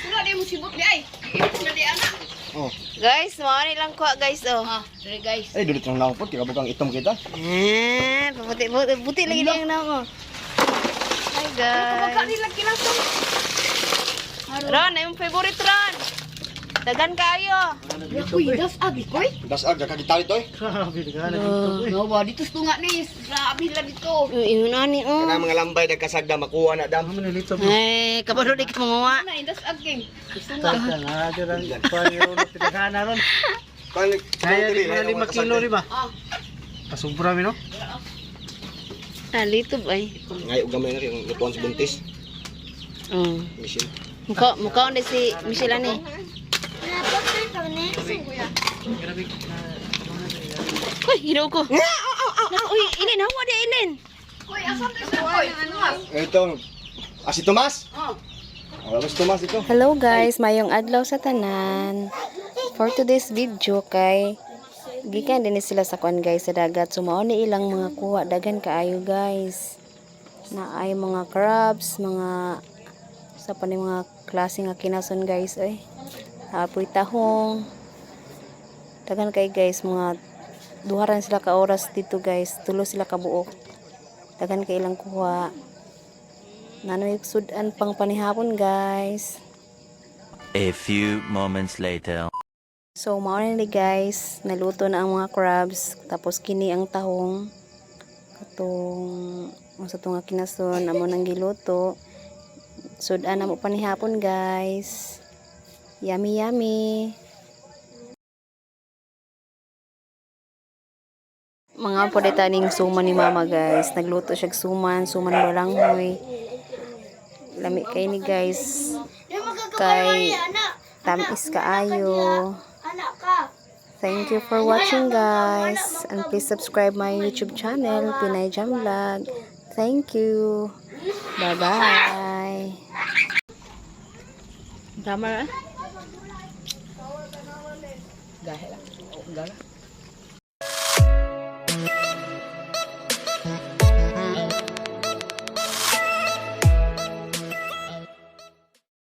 Wala di mo sibot di ay. Iipon na di ana. Oh. Guys, mao ni lang kuha, guys, oh. Ah, diri, guys. Ay, dulit lang naong po. Kaya bukang itom kita. Eh, paputi puti, puti lagi na yung naong, oh. Hi, Kapag guys. nila kilason. Ron, ay mong favorite, Ron. Dagan kayo. Uy, das agi koy. Das ag, kakagitali to eh. No, ba dito tunga ni. Grabe la dito. Ingon ani, oh. Kana mga lambay nagkasagda makuha na dam. Ay, kabalo di ka manguha. Ana indas ag king. Tunga. Kan Kaya di na 5 kilo di ba? Ah, Kasubra mi no? Ah, litob ay. Ngay og gamay na kay lutuan sa buntis. Oh. Michelle. Mukha, mukha na si Michelle ani. Uy, hinaw ko. Naku, uy, Inin, hawa di Inin. Koy, asa na siya koy? Ano? Ito. Ah, si Tomas? Oh. Wala ba si Tomas ito? Hello guys, mayong adlaw sa tanan. For today's video kay gikan din ni sila sa kuan, guys, sa dagat. So mao ni ilang mga kuha, dagan kaayo, guys. Na ay mga crabs, mga sa pa ni mga klase nga kinason, guys, oy. Apoy tahong. Dagan kay, guys, mga 2 ran sila ka oras dito, guys. Tulo sila ka buok. Dagan kay ilang kuha. Nanoy sudan pang panihapon, guys. A few moments later. So, mao na ni, guys, naluto na ang mga crabs, tapos kini ang tahong katong unsa to nga kinason amo nang giluto. Sudan na mo panihapon, guys. Yummy yummy. Mga po ning suman ni Mama, guys. Nagluto siya og suman, suman balanghoy. Lami kay ni, guys. Kay tamis kaayo. Thank you for watching, guys, and please subscribe my YouTube channel, Pinay Jam Vlog. Thank you. Bye-bye. Tama na? Gahe lang. Oh, gala.